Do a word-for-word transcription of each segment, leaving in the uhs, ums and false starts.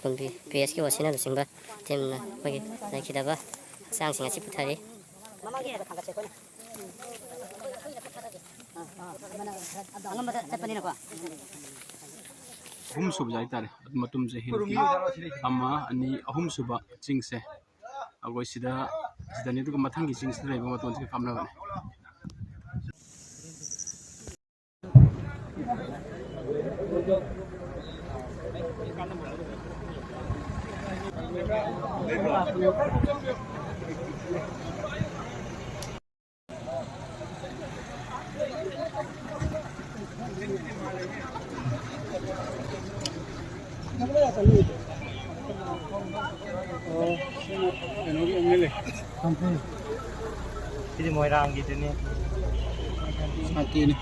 ꯀꯨꯝꯕꯤ ꯄꯤ ꯑꯦꯁꯀꯤ ꯑꯣꯁꯤꯅ ꯂꯨꯆꯤꯡꯕ ꯇꯤꯝꯅ ꯑꯩꯈꯣꯏꯒꯤ ꯂꯩꯈꯤꯗꯕ ꯍꯛꯆꯥꯡꯁꯤꯡ ꯑꯁꯤ ꯄꯨꯊꯔꯤ꯫ ꯑꯍꯨꯝ ꯁꯨꯕꯁꯦ ꯍꯥꯏꯇꯥꯔꯦ, ꯃꯇꯨꯝꯁꯦ ꯍꯤꯜꯀꯤ ꯑꯃ, ꯑꯅꯤ, ꯑꯍꯨꯝ ꯁꯨꯕ ꯆꯤꯡꯁꯦ ꯑꯩꯈꯣꯏ ꯁꯤꯗ, ꯁꯤꯗꯅꯤ, ꯑꯗꯨꯒ ꯃꯊꯪꯒꯤ ꯆꯤꯡꯁꯤꯗ ꯂꯩꯕ ꯃꯇꯣꯟꯁꯤꯒ ꯀꯥꯞꯅꯕꯅꯦ꯫ ꯁꯤꯗꯤ ꯃꯣꯏꯔꯥꯡꯒꯤꯗꯨꯅꯤ꯫ ꯁꯥꯟꯇꯤꯅꯤ꯫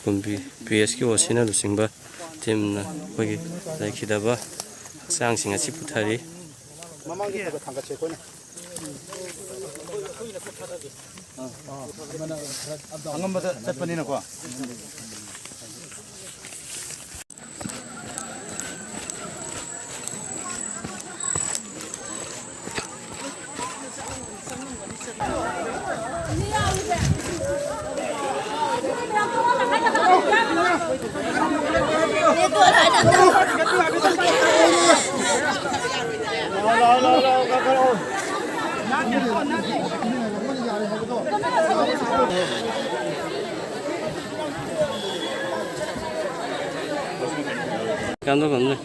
ꯀꯨꯝꯕꯤ ꯄꯤ ꯑꯦꯁꯀꯤ ꯑꯣꯁꯤꯅ ꯂꯨꯆꯤꯡꯕ ꯇꯤꯝꯅ ꯑꯩꯈꯣꯏꯒꯤ ꯂꯩꯈꯤꯗꯕ ꯍꯛꯆꯥꯡꯁꯤꯡ ꯑꯁꯤ ꯄꯨꯊꯔꯤ꯫ ꯃꯃꯥꯡꯒꯤ ꯈꯔ ꯈꯔ ꯊꯥꯡꯒꯠꯁꯦ ꯑꯩꯈꯣꯏꯅ꯫ ꯑꯉꯝꯕꯗ ꯆꯠꯄꯅꯤꯅꯀꯣ꯫ ꯀꯩꯝ ꯇꯧꯗꯕꯅꯦ꯫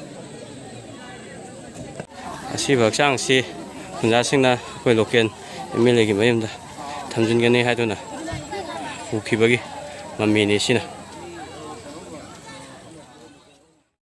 ꯑꯁꯤꯕ ꯍꯛꯆꯥꯡꯁꯤ ꯒꯨꯟꯗꯥꯁꯤꯡꯅ ꯑꯩꯈꯣꯏ ꯂꯣꯀꯦꯜ ꯑꯦꯝ ꯑꯦꯜ ꯑꯦꯒꯤ ꯃꯌꯨꯝꯗ ꯊꯝꯖꯤꯟꯒꯅꯤ ꯍꯥꯏꯗꯨꯅ ꯄꯨꯈꯤꯕꯒꯤ ꯃꯃꯤꯅꯤ ꯁꯤꯅ꯫